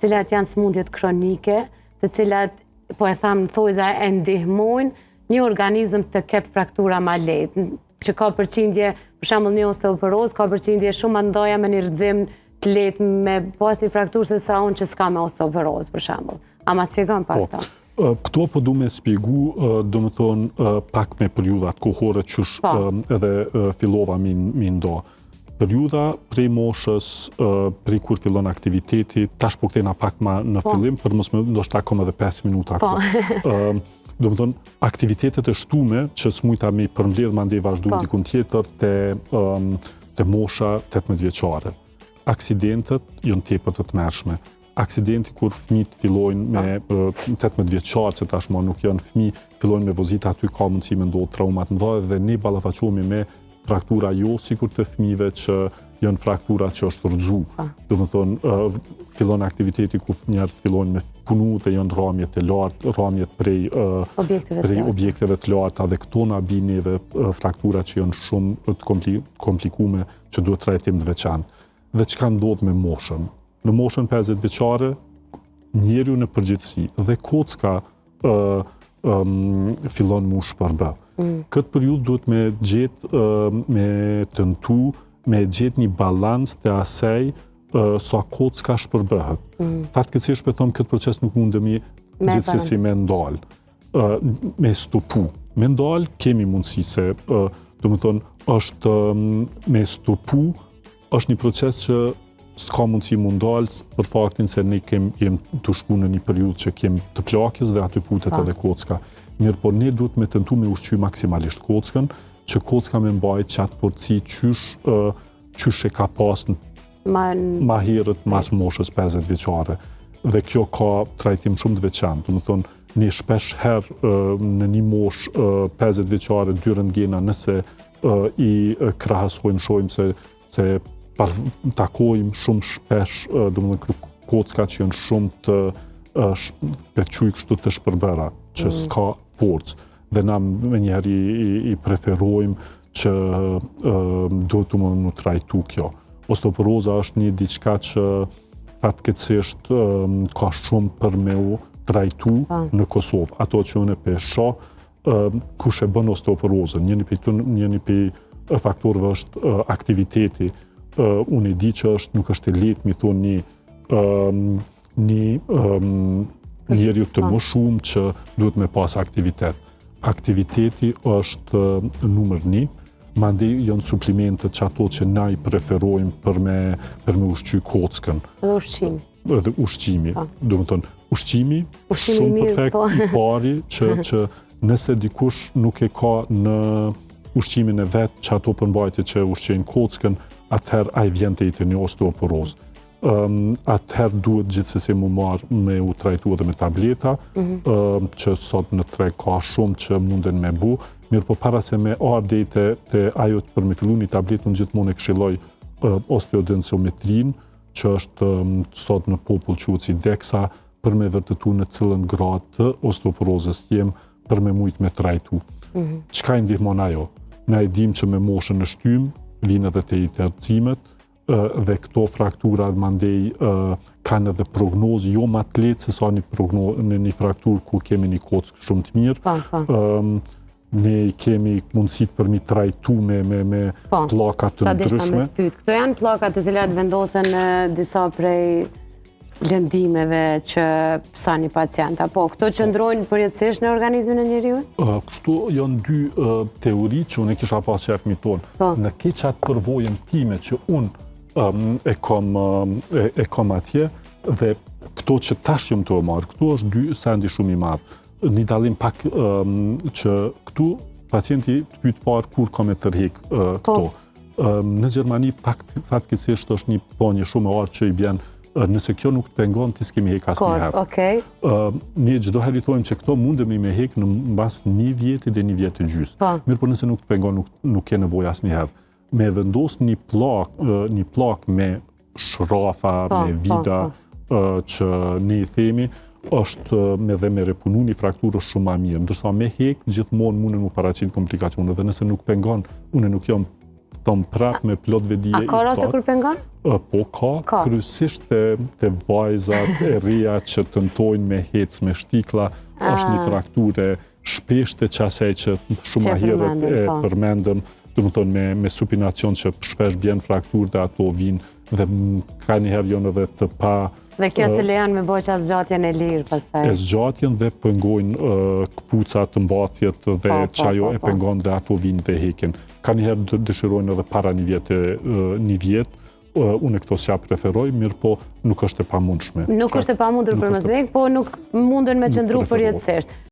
Cilat janë sëmundjet kronike, të cilat, po e tham në thojza, e ndihmojnë një organizëm të ketë fraktura ma lehtë, që ka përqindje, për shembull një osteoporozë, ka përqindje shumë ma t'mdhaja me një rrëzim të lehtë me pas një frakturë se sa unë që s'ka me osteoporozë, për shembull. A ma spjegon pak po. këto? Këto po du me spjegu, domethonë, pak me periudhat kohore qysh po. edhe fillova mi, mi ndo. Periudha prej moshës, prej kur fillon aktiviteti, tash po kthehna pak ma në po. fillim, për mos me ndoshta kom edhe 5 minuta. Po. Domethonë, aktivitetet e shtume, që s'mujta mi përmbledh, mandej vazhdu po. dikun tjetër, te, te mosha 18 vjeçare. Aksidentet janë tepër të tmerrshme. Aksidenti kur fëmijët fillojnë me 18 vjeçar, që tashmë nuk janë fëmijë, fillojnë me vozit aty ka mundësi me ndodhë trauma të mëdha dhe ne ballafaqohemi me fraktura jo sikur të fëmijëve që janë fraktura që është rrëzu. Domethonë, fillon aktiviteti ku njerëz fillojnë me punu dhe janë ramjet e lartë, ramjet prej, objekteve, prej objekteve të larta dhe këto na bin neve fraktura që janë shumë të komplikume që duhet trajtim të veçantë. Dhe çka ndodh me moshën? Në moshën 50 vjeçare, njeriu në përgjithësi dhe kocka ë um, fillon mu shpërbë. Mm. Këtë periudhë duhet me gjetë, me tentu, me gjetë një balans të asaj sa kocka shpërbëhet. Mm. Fatkeqësisht po thom këtë proces nuk mundemi gjithsesi me ndalë. me stopu. Me ndalë, kemi mundësi se, domethonë, është me stopu, është një proces që s'ka mundësi mu ndalë për faktin se ne kem, jem tu shku në një periudhë që kem të plakjes dhe aty futet edhe kocka. Mirëpo ne duhet me tentu me ushqy maksimalisht kockën, që kocka me mbajt qatë forci qysh, qysh e ka pas në ma, ma herët mas moshës 50 vjeçare. Dhe kjo ka trajtim shumë të veçantë. Domethonë, ne shpesh herë në një moshë 50 vjeçare, dy rëntgena, nëse i krahasojmë, shohim se, se takojmë shumë shpesh, domethonë, kocka që janë shumë të pe quj kështu të shpërbëra, që mm. s'ka forcë. Dhe na menjëherë i, i, i preferojmë që duhet të më trajtu kjo. Osteoporoza është një diçka që fatkeqësisht ka shumë për me u trajtu po. në Kosovë. Ato që unë pe shoh, kush e bën osteoporozën, njëni prej njëni prej faktorëve është aktiviteti. Unë e di që është nuk është e lehtë mi thonë një një njeriu të po. moshum që duhet me pas aktivitet. Aktiviteti është numër një, mandej janë suplimentet që ato që na i preferojmë për me, për me ushqy kockën. Edhe ushqimi. Edhe ushqimi. Po. Domethonë, ushqimi, ushqimi shumë mirë, perfekt, po. i pari që, që nëse dikush nuk e ka në ushqimin e vet që ato përmbajtje që ushqejnë kockën, atëherë ai vjen te një osteoporozë. um, atëherë duhet gjithsesi mu marrë me u trajtu edhe me tableta, mm -hmm. um, që sot në treg ka shumë që munden me bu, mirëpo para se me ardhë deri te, te ajo për me fillu një tabletë, unë gjithmonë e këshilloj uh, osteodensiometrinë, që është um, sot në popull quhet si DEXA, për me vërtetu në cilën gradë të osteoporozës jem, për me mujtë me trajtu. Mm -hmm. Çka i ndihmon ajo? Na e dim që me moshën e shtymë, vinë edhe te i rrëzimet, dhe këto fraktura mandej kanë edhe prognozë jo ma të lehtë se sa një prognozë në një frakturë ku kemi një kockë shumë të mirë. Po, po. ne kemi mundësit për mi trajtu me, me, me po, pllaka të ndryshme. Këto janë pllaka të cilat vendosen në disa prej lëndimeve që pëson një pacient, apo këto qëndrojnë përjetësisht në organizmin e njeriut? Kështu janë dy teori që unë e kisha pas qef mi thonë. Po. Në këtë qatë përvojën time që unë e kom, e, e kom atje, dhe këto që tash jam tu e marrë, këtu është dy sendi shumë i madh. Një dallim pak që këtu pacienti të pyet parë kur ka me tërhek po. këto. Në Gjermani fakt fatkeqësisht është një thonje shumë e artë që i bjen nëse kjo nuk të pengon ti s'ke mi hek asnjëherë. Okej. Okay. Ne çdo herë i thojmë që këto mundemi me hek në mbas një vjeti dhe një vjet e gjysë. Po. Mirëpo nëse nuk të pengon nuk nuk ke nevojë asnjëherë. Me vendos një pllak, një pllak me shrafa, po, me po, vida po. që ne i themi është me dhe me repunu një frakturë është shumë ma mirë. Ndërsa me hek gjithmonë mundën mu paraqit komplikacione dhe nëse nuk pengon, unë nuk jam thëmb prap me plot vetëdije. A ka raste kur pengon? Po ka, ka. Kryesisht te vajzat e reja që tentojnë me hec me shtikla, është një frakturë shpeshte qasaj që shumë ma herët e po. përmendëm, domethonë me supinacion që shpesh bjen frakturë dhe ato vinë dhe ka njëherë jonë edhe të pa. Dhe kjo s'e lejon me bo që zgjatjen e lirë, pastaj. E zgjatjen dhe pengojnë këpucat të mbathjet dhe po, po, qajo e pengon dhe ato vinë dhe hekin. Ka njëherë dëshirojnë edhe para një vjetë, një vjetë, unë këto s'ja preferoj, mirë po nuk është e pamundshme. Nuk është e pamundur për mos me po nuk munden me qëndru përjetësisht.